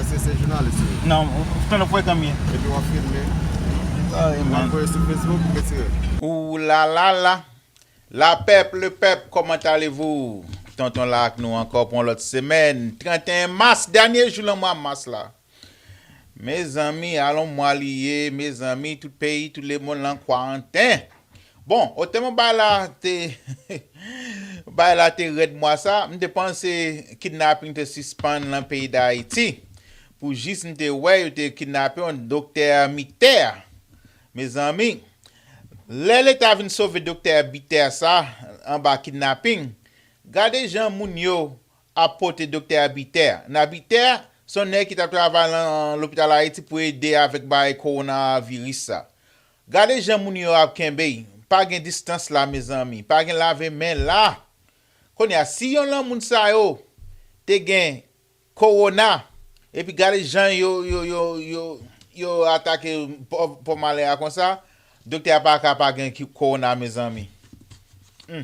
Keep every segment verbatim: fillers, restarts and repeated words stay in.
Se, se jounalis wi. Non, tande frekan m ye. Epi w ap filme. Ay, w ap voye sou Facebook, ou retire. Ou la la la. La pèp, le pèp, comment allez-vous? Tonton la ak nou ankò pou yon lòt semèn. Trannteyen mas, dènye jou nan mwa mas la. Mezanmi, alon mwa li ye, mezanmi, tout peyi, tout lemonn lan kwarantèn. Bon, otèman bagay la te, bagay la te rèd mwa sa, m te panse kidnaping te sispann nan peyi Dayiti. Pou jis m te wè yo te kidnape yon doktè Mitè. Mezanmi, lè Leta vin sove doktè Mitè sa anba kidnaping, gade jan moun yo ap pote doktè Abitè. Nan Abitè, se yon nèg ki t ap travay nan lopital Ayiti pou ede avèk bagay kowonaviris sa. Gade jan moun yo ap kenbe y. Pa gen distans la, mezanmi. Pa gen lave men la. Kounye a, si yon nan moun sa yo te gen kowona, epi gade jan yo, yo, yo, yo, yo atake pòv, pòv malè a konsa, doktè a pa ka pa gen ki, kowona, mezanmi. Hmm.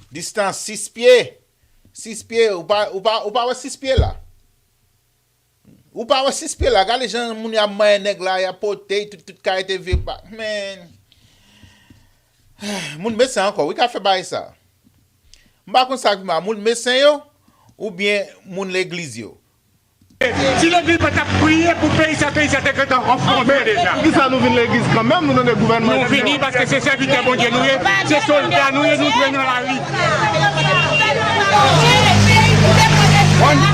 Distans sis pye. Sis pye, ou pa, ou pa, ou pa wè sis pye la? Ou pa wè sis pye la? Gade jan moun y ap manyen nèg la, y ap pote, tout, tout kalite vye pa. Men, moun medsen ankò, wi, ka fè bagay sa. M pa konn sa ki mal, moun medsen yo, oubyen moun legliz yo. Si legliz pa t ap priye pou peyi sa, peyi sa te gentan anfonse deja. Poukisa nou vin legliz kanmenm, nou tande gouvènman? Nou vini paske se sèvitè Bondye nou ye, se sòlda nou ye, nou dwe nan lari.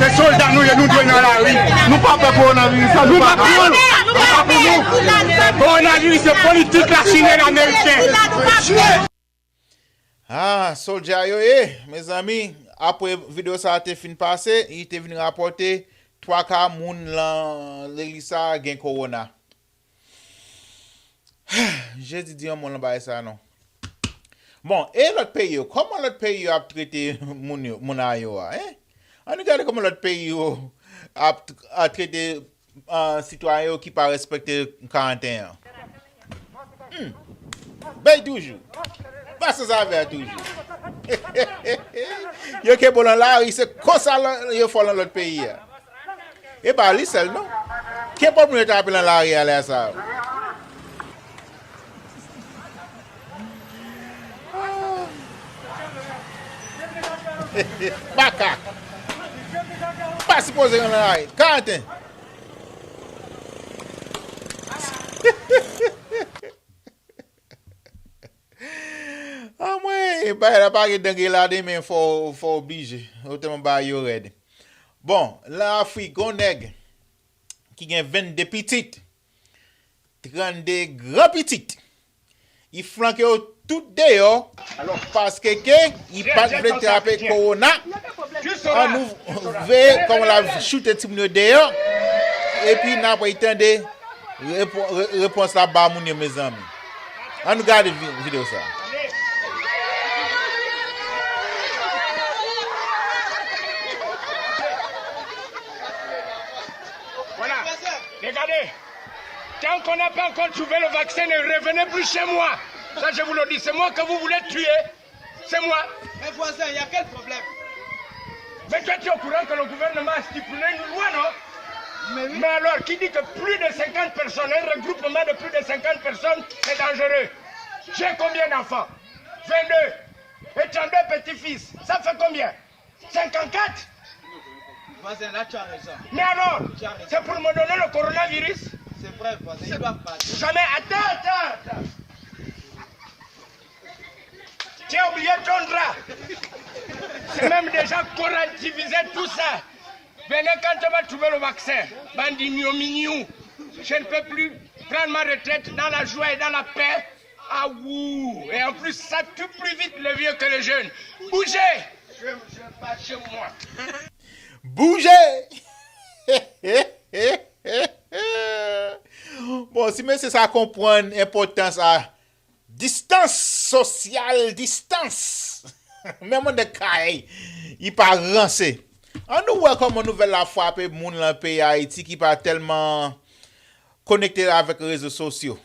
Se sòlda nou ye, nou dwe nan lari. Nou pa pè kowonaviris la, nou pa pè. Kowonaviris se politik la Chine e Ameriken. Ah, sòlda yo ye, mezanmi. Apre videyo sa a te fin pase, li te vin rapòte twa ka moun nan legliz sa a gen kowona. Jezi di yon mo nan bagay sa a non. Bon, e lòt peyi yo? Kòman lòt peyi yo ap trete moun yo, moun a yo a, en? Ann gade kòman lòt peyi yo ap, ap trete, ah, sitwayen yo ki pa respekte karantèn an. Hmm. Bay toujou. Pase sa avè a toujou. Yo kenbe w nan lari, se konsa yo fè w nan lòt peyi a. E pa li sèl non. Kenpòt moun yo ta ape nan lari a lè sa. Makak. Pa sipoze nan lari. Karantèn. Anmwey, bagay la pa gen denge ladan, men fò, fò oblije. Otèman bagay yo rèd. Bon, nan Afrik, gon nèg ki gen vennde pitit, trannde gran pitit. Li flanke yo tout deyò, paske ke li pa t vle trape kowona. Ann nou veye kòman l ap choute timoun yo deyò. Epi n apre tande repo-, re-, repons l ap ba moun yo, mezanmi. Ann nou gade vi-, videyo sa. Voilà. Regardez. Tant qu'on n'a pas encore trouvé le vaccin, ne revenez plus chez moi. Ça, je vous le dis. C'est moi que vous voulez tuer. C'est moi. Mais voisin, il y a quel problème? Mais toi, tu es au courant que le gouvernement a stipulé une loi, non? Mais oui. Mais alors, qui dit que plus de cinquante personnes, un regroupement de plus de cinquante personnes, c'est dangereux? J'ai combien d'enfants? Vingt-deux. Et trente-deux petits-fils. Ça fait combien? Cinquante-quatre. Voisin, là, tu as raison. Mais alors, c'est pour me donner le coronavirus? C'est vrai, voisin, ils doivent partir. Jamais. Attends, attends, attends. Tu as oublié ton drap. C'est même déjà corona divisé, tout ça. Maintenant, quand on va trouver le vaccin, bandi miou miou, je ne peux plus prendre ma retraite dans la joie et dans la paix. Ah, ouh. Et en plus, ça tue plus vite les vieux que les jeunes. Bougez. Je, je pars chez moi. Boujé! Bon, si mesye sa konprann enpòtans a distans, sosyal distans, menm anndan kay, li pa ranse. Ann nou wè kòman nouvèl la frape moun nan peyi Ayiti ki pa tèlman konekte avèk rezo sosyo.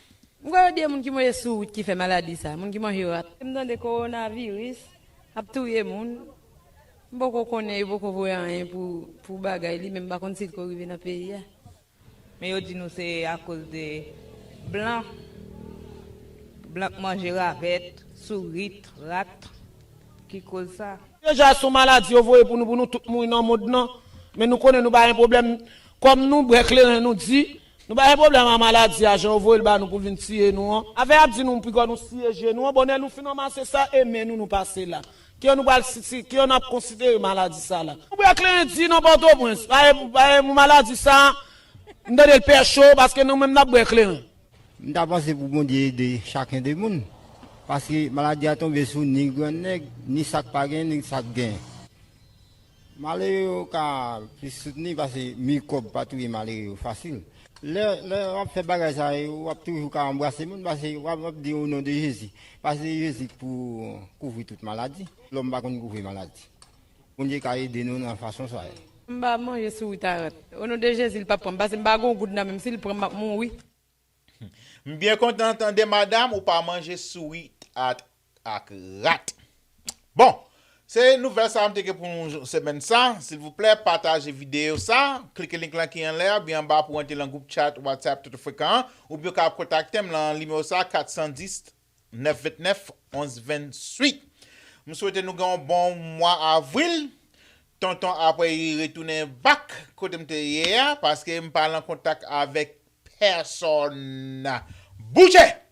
M kwè yo di e moun ki manje sou wout ki fè maladi sa, moun ki manje rat. M tande kowonaviris ap touye moun. M poko konnen, yo poko voye anyen pou, pou bagay li, men m pa konn si l ko rive nan peyi a. Men yo di nou se akoz de blan. Blan k manje ravèt, sourit, rat ki koz sa. Deja se yon maladi yo voye pou nou, pou nou tout mouri nan mond nan. Men nou konnen nou pa gen pwoblèm. Kòm nou bwè kleren, nou di, nou pa gen pwoblèm a maladi a, jan yo voye l ba nou pou l vin tiye nou an. Avè y ap di nou pigò nou siye je nou an, bonè nou fin anmase sa e men nou, nou pase la. Kijan nou pral si, si, kijan n ap konsidere maladi sa la? Nou bwè kleren di nan Pòtoprens, pa gen, pa gen maladi sa, m tande l pè cho, paske nou menm n ap bwè kleren. M ta panse pou Bondye ede chaken de moun. Paske maladi a tonbe sou ni grann nèg, ni sa k pa gen, ni sa k gen. Malere yo ka plis soutni paske mikòb pa touye malere yo fasil. Lè, lè w ap fè bagay sa yo, w ap toujou ka anbrase moun paske w ap, w ap di o non de Jezi. Paske se Jezi k pou kouvri tout maladi. Lòm pa konn kouvri maladi. Bondye ka ede nou nan fason sa yo. M pa manje sourit a rat. O non de Jezi, l p ap pran m, paske m pa gen yon goud nan men m, si l pran m, m ap mouri. M byen kontan tande madanm ou pa manje sourit ak, ak rat. Bon, se nouvèl sa m te gen pou nou semèn sa. Silvouplè, pataje videyo sa. Klike link lan ki anlè a, byen anba pou antre lan gwoup chat WhatsApp Toto Frekan an. Oubyen w ka kontakte m lan nimewo sa, kat san dis, nèf vennèf, onz vennwit. M swete nou gen yon bon mwa avril. Tonton apre li retounen back kote m te ye a, paske m pa lan kontak avèk pèsòn. Bouje!